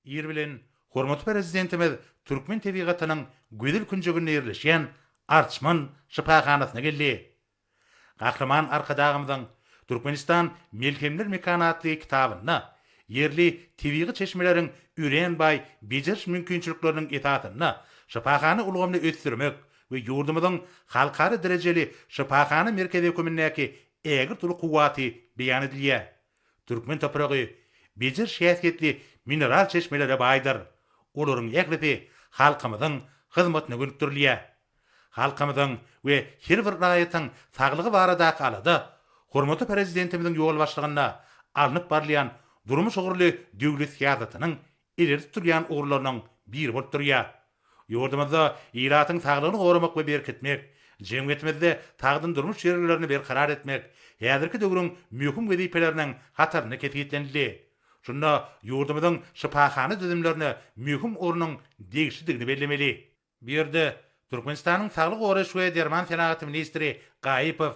Ir bilen hormatly Prezidentimiz türkmen tebigatynyň gözel künjeginde ýerleşýän Arçman şypahanasyna geldi. Gahryman Arkadagymyzyň Türkmenistan melhemler mekany atly kitabynda ýerli tebigy çeşmeleriň örän baý bejeriş mümkinçilikleriniň esasynda şypahana ulgamyny ösdürmek we ýurdumyzyň halkara derejeli şypahana merkezi hökümindäki ägirt uly kuwwaty beýan edilýär. Türkmen topragy bejeriş häsiýetli mineral çeşmelere baýdyr. Olaryň ählisi halkymyzyň hyzmatyna gönükdirilýär. Halkymyzyň we her bir raýatyň saglygy baradaky alada hormatly Prezidentimiziň ýolbaşçylygynda alnyp barylýan durmuş ugurly döwlet syýasatynyň ileri tutulýan ugurlarynyň biri bolup durýar. Ýurdumyzda ilatyň saglygyny goramak we berkitmek, jemgyýetimizde sagdyn durmuş ýörelgelerini berkarar etmek häzirki döwrüň möhüm wezipeleriniň hatarynda kesgitlenildi. Şunda ýurdumyzyň şypahana düzümlerine möhüm ornuň degişlidigini bellemeli. Bu ýerde Türkmenistanyň Saglygy goraýyş we derman senagaty ministri Gaýypow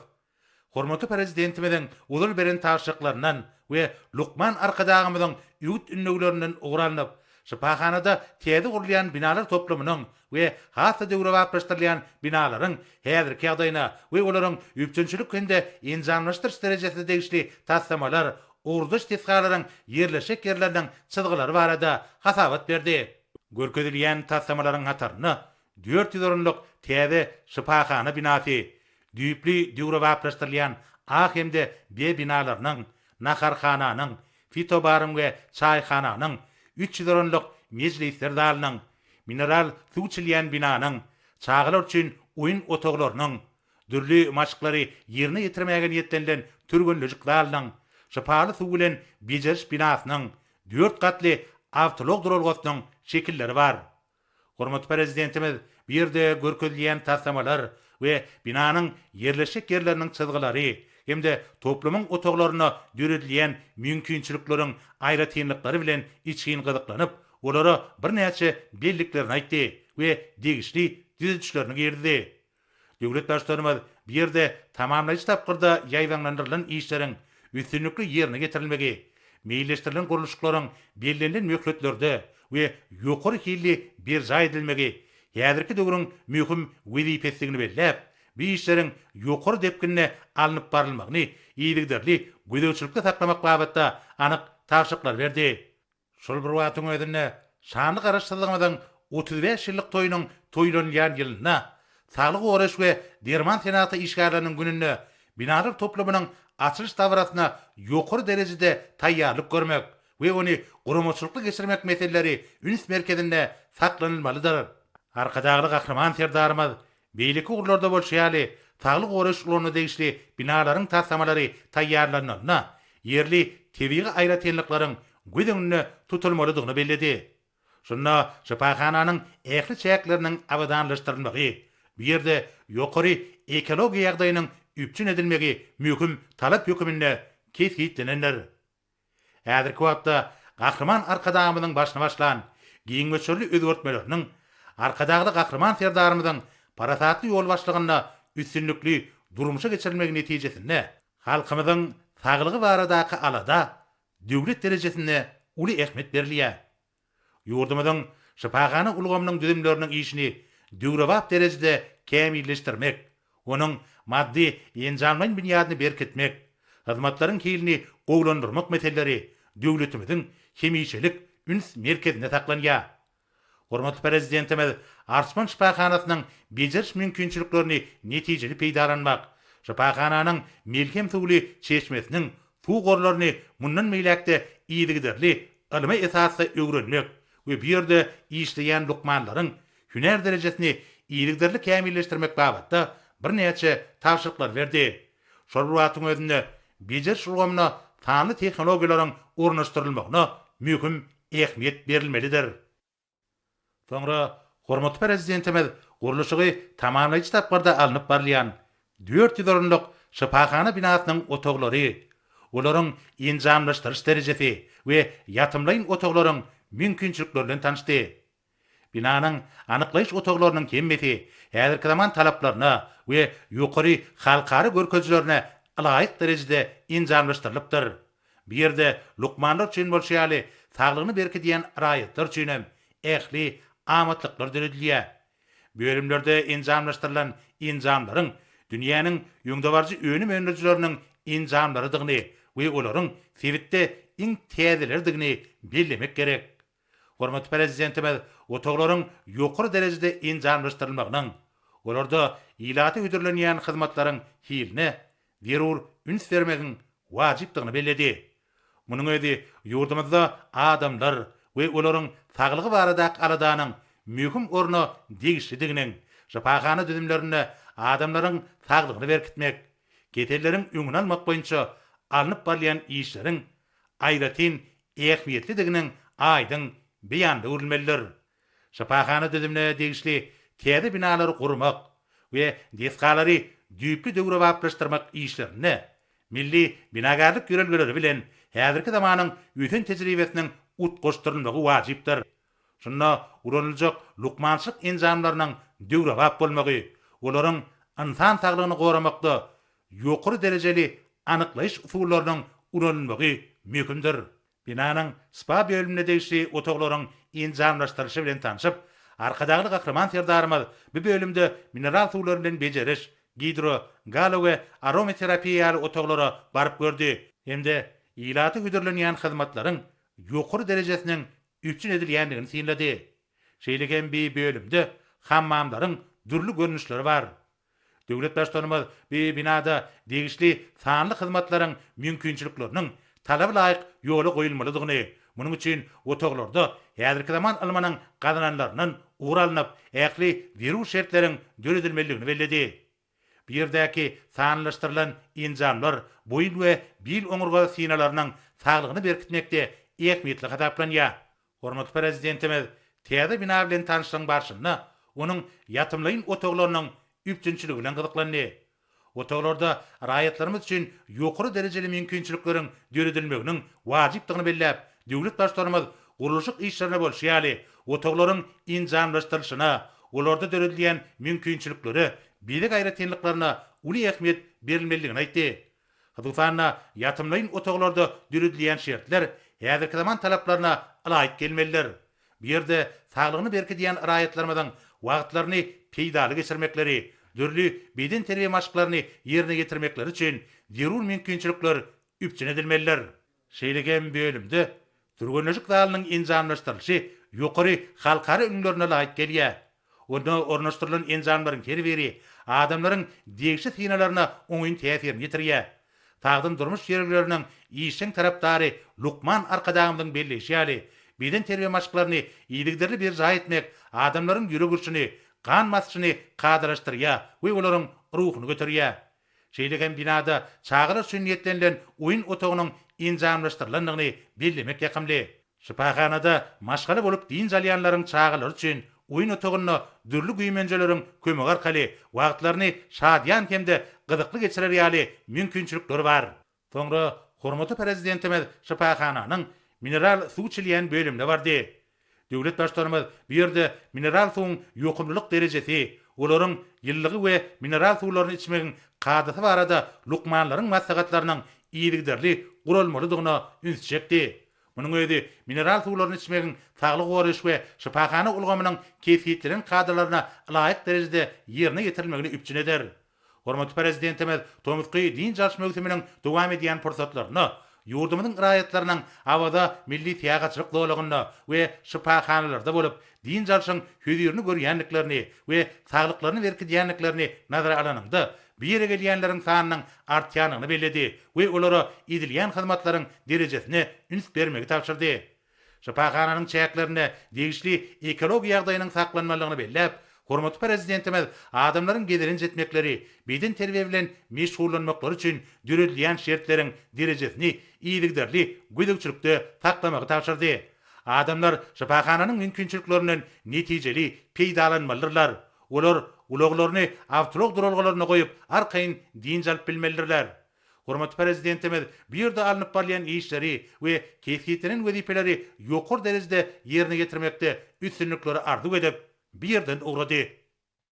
hormatly Prezidentimiziň ozal beren tabşyryklaryndan we lukman Arkadagymyzyň öwüt-ündewlerinden ugur alnyp, şypahanada täze gurulýan binalar toplumynyň we has-da döwrebaplaşdyrylýan binalaryň häzirki ýagdaýyna we olaryň üpjünçilik hem-de enjamlaşdyryş derejesine degişli taslamalar, ugurdaş desgalaryň ýerleşjek ýerleriniň çyzgylary barada hasabat berdi. Görkezilýän taslamalaryň hatarynda 400 orunlyk täze şypahana binasy, düýpli döwrebaplaşdyrylýan A hem-de B binalarynyň, naharhananyň, fitobaryň we çaýhananyň, 300 orunlyk mejlisler zalynyň, mineral suw içilýän binanyň, çagalar üçin oýun otaglarynyň, dürli maşklary ýerine ýetirmäge niýetlenilen türgenleşik zalynyň, şypaly suw bilen bejeriş binasynyň, dört gatly awtoulag duralgasynyň şekilleri bar. Hormatly Prezidentimiz bu ýerde görkezilýän taslamalar we binanyň ýerleşjek ýerleriniň çyzgylary hem-de toplumyň otaglarynda döredilýän mümkinçilikleriň aýratynlyklary bilen içgin gyzyklanyp, olara birnäçe belliklerini aýtdy we degişli düzedişlerini girizdi. Döwlet Baştutanymyz bu ýerde tamamlaýjy tapgyrda ýaýbaňlandyrylan işleriň üstünlikli ýerine ýetirilmegi, meýilleşdirilen gurluşyklaryň bellenilen möhletlerde we ýokary hilli berjaý edilmegi häzirki döwrüň möhüm wezipesidigini belläp, bu işleriň ýokary depginde alnyp barylmagyny yzygiderli gözegçilikde saklamak babatda anyk tabşyryklary berdi. Şol bir wagtyň özünde, şanly Garaşsyzlygymyzyň 35 ýyllyk toýunyň toýlanylýan ýylynda, Saglygy goraýyş we derman senagaty işgärleriniň gününde binalar toplumynyň açylyş dabarasyna ýokary derejede taýýarlyk görmek we ony guramaçylykly geçirmek meseleleri üns merkezinde saklanylmalydyr. Arkadagly Gahryman Serdarymyz Beýleki ugurlarda bolşy ýaly, saglygy goraýyş ulgamyna degişli binalaryň taslamalary taýýarlanylanda, ýerli tebigy aýratynlyklaryň göz öňünde tutulmalydygyny belledi. Şunda şypahananyň ähli çäkleriniň abadanlaşdyrylmagy, bu ýerde ýokary ekologiýa ýagdaýynyň üpjün edilmegi möhüm talap höküminde kesgitlenendir. Häzirki wagtda Gahryman Arkadagymyzyň başyny başlan giň möçberli özgertmeleriniň Arkadagly Gahryman Serdarymyzyň parasatly ýolbaşçylygynda üstünlikli durmuşa geçirilmegi netijesinde halkymyzyň saglygy baradaky alada döwlet derejesinde uly ähmiýet berilýär. Ýurdumyzyň şypahana ulgamynyň düzümleriniň işini döwrebap derejede kämilleşdirmek, onuň maddy-enjamlaýyn binýadyny berkitmek, hyzmatlaryň hilini gowulandyrmak meseleleri döwletimiziň hemişelik üns merkezinde saklanýar. Hormatly Prezidentimiz Arçman şypahanasynyň bejeriş mümkinçiliklerini netijeli peýdalanmak, şypahananyň melhem suwly çeşmesiniň suw gorlaryny mundan beýläk-de yzygiderli ylmy esasda öwrenmek we bu ýerde işleýän lukmanlaryň hünär derejesini yzygiderli kämilleşdirmek babatda birnäçe tabşyryklary berdi. Şol bir wagtyň özünde, bejeriş ulgamyna sanly tehnologiýalaryň ornaşdyrylmagyna möhüm ähmiýet berilmelidir. Soňra hormatly Prezidentimiz gurluşygy tamamlaýjy tapgyrda alnyp barylýan 400 orunlyk şypahana binasynyň otaglary, olaryň enjamlaşdyryş derejesi we ýatymlaýyn otaglaryň mümkinçilikleri bilen tanyşdy. Binanyň anyklaýyş otaglarynyň hemmesi häzirki zaman talaplaryna we ýokary halkara görkezijilerine ylaýyk derejede enjamlaşdyrylypdyr. Bu ýerde lukmanlar üçin bolşy ýaly, saglygyny berkidýän raýatlar üçin hem ähli amatlyklar döredilýär. Bölümlerde enjamlaşdyrylan enjamlaryň dünýäniň öňdebaryjy önüm öndürijileriniň enjamlarydygyny we olaryň sebitde iň täzeleridigini bellemek gerek. Hormatly Prezidentimiz otaglaryň ýokary derejede enjamlaşdyrylmagynyň, olarda ilata hödürlenýän hyzmatlaryň hiline zerur üns bermegiň wajypdygyny belledi. Munuň özi ýurdumyzda adamlar we olaryň saglygy baradaky aladanyň möhüm orna degişlidiginiň, şypahana düzümlerinde adamlaryň saglygyny berkitmek, keselleriň öňüni almak boýunça alnyp barylýan işleriň aýratyn ähmiýetlidiginiň aýdyň beýanyna öwrülmelidir. Şypahana düzümine degişli täze binalary gurmak we desgalary düýpli döwrebaplaşdyrmak işlerinde milli binagärlik ýörelgeleri bilen häzirki zamanyň ösen tejribesiniň utgaşdyrylmagy wajypdyr. Şunda ulanyljak lukmançylyk enjamlarynyň döwrebap bolmagy, olaryň ynsan saglygyny goramakda ýokary derejeli anyklaýyş usullarynyň ulanylmagy möhümdir. Binanyň spa bölümine degişli otaglaryň enjamlaşdyrylyşy bilen tanşyp, Arkadagly Gahryman Serdarymyz bu bölümde mineral suwlar bilen bejeriş, gidro, galo we aromaterapiýa ýaly otaglara baryp gördi hem-de ilata hödürlenýän hyzmatlaryň ýokary derejesiniň üpjün edilýändigini synlady. Şeýle hem bi bölümde hammamlaryň dürli görnüşleri bar. Döwlet Baştutanymyz bu binada degişli sanly hyzmatlaryň mümkinçilikleriniň talaba laýyk ýola goýulmalydygyny, munuň üçin otaglarda häzirki zaman ylmynyň gazananlaryndan ugur alnyp, ähli zerur şertleriň döredilmelidigini belledi. Bu ýerdäki sanlylaşdyrylan enjamlar boýun we bil oňurga synalarynyň saglygyny berkitmekde ähmiýetli hasaplanýar. Hormatly Prezidentimiz täze bina bilen tanyşlygyň barşynda onuň ýatymlaýyn otaglarynyň üpjünçiligi bilen gyzyklandy. Otaglarda raýatlarymyz üçin ýokary derejeli mümkinçilikleriň döredilmeginiň wajypdygyny belläp, döwlet Baştutanymyz gurluşyk işlerine bolşy ýaly, otaglaryň enjamlaşdyrylyşyna, olarda döredilýän mümkinçiliklere, bezeg aýratynlyklaryna uly ähmiýet berilmelidigini aýtdy. Hususan-da, ýatymlaýyn otaglarda döredilýän şertler häzirki zaman talaplaryna ylaýyk gelmelidir. Bu ýerde saglygyny berkidýän raýatlarymyzyň wagtlaryny peýdaly geçirmekleri, dürli bedenterbiýe maşklaryny ýerine ýetirmekleri üçin zerur mümkinçilikler üpjün edilmelidir. Şeýle hem bölümde türgenleşik zalynyň enjamlaşdyrylyşy ýokary halkara ülňülerine laýyk gelýär. Onda ornaşdyrylan enjamlaryň her biri adamlaryň degişli synalaryna oňyn täsirini ýetirýär. Sagdyn durmuş ýörelgeleriniň işjeň tarapdary lukman Arkadagymyzyň belleýşi ýaly, bedenterbiýe maşklaryny yzygiderli berjaý etmek adamlaryň ýürek urşuny, gan basyşyny kadalaşdyrýar we olaryň ruhuny göterýär. Şeýle hem binada çagalar üçin niýetlenilen oýun otagynyň enjamlaşdyrylandygyny bellemek ýakymly. Şypahanada maşgala bolup dynç alýanlaryň çagalary üçin oýun otagynda dürli güýmenjeleriň kömegi arkaly wagtlaryny şadyýan hem-de gyzykly geçirer ýaly mümkinçilikler bar. Soňra hormatly Prezidentimiz şypahananyň mineral suw içilýän bölümine bardy. Döwlet Baştutanymyz bu ýerde mineral suwuň ýokumlylyk derejesi, olaryň ýyllygy we mineral suwlaryny içmegiň kadasy barada lukmanlaryň maslahatlarynyň yzygiderli guralmalydygyna ünsi çekdi. Munuň özi mineral suwlaryny içmegiň saglygy goraýyş we şypahana ulgamynyň kesgitlenen kadalaryna ylaýyk derejede ýerine ýetirilmegini üpjün eder. Hormatly Prezidentimiz tomusky dynç alyş möwsüminiň dowam edýän pursatlarynda ýurdumyzyň raýatlarynyň Awaza milli syýahatçylyk zolagynda we şypahanalarda bolup, dynç alşyň hözirini görýändiklerini we saglyklaryny berkidýändiklerini nazara alanyňda, bu ýere gelýänleriň sanynyň artýandygyny belledi we olara edilýän hyzmatlaryň derejesine üns bermegi tabşyrdy. Şypahananyň çäklerinde degişli ekologiýa ýagdaýynyň saklanmalydygyny belläp, hormatly Prezidentimiz adamlaryň gezelenç etmekleri, bedenterbiýe bilen meşgullanmaklary üçin döredilýän şertleriň derejesini yzygiderli gözegçilikde saklamagy tabşyrdy. Adamlar şypahananyň mümkinçiliklerinden netijeli peýdalanmalydyrlar. Olar ulaglaryny awtoulag duralgalarynda goýup, arkaýyn dynç alyp bilmelidirler. Hormatly Prezidentimiz bu ýerde alnyp barylýan işleri we kesgitlenen wezipeleri ýokary derejede ýerine ýetirmekde üstünlikleri arzuw edip, bu ýerden ugrady.